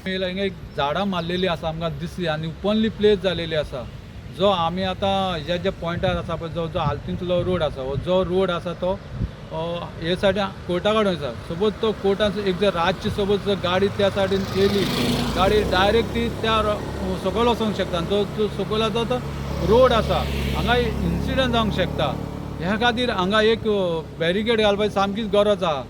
हिंगा एक झाडां मारलेली आसा आमकां दिसली आनी ओपनली प्लेस जालेली आसा. जो आमी आतां ह्या ज्या पॉयंटार आसा पळय, जो जो आल्तिनतलो रोड आसा, हो जो रोड आसा तो हे सायडीन कोर्टा कडेन आसा. सपोज तो कोर्टान एक जर रातची सपोज जर गाडी त्या सायडीन येयली, गाडी डायरेक्ट ती त्या सकयल वचोंक शकता. आनी जो जो सकयल आसा तो रोड आसा, हांगा इन्सिडंट जावंक शकता. ह्या खातीर हांगा एक बॅरिकेड घालपाची सामकीच गरज आहा.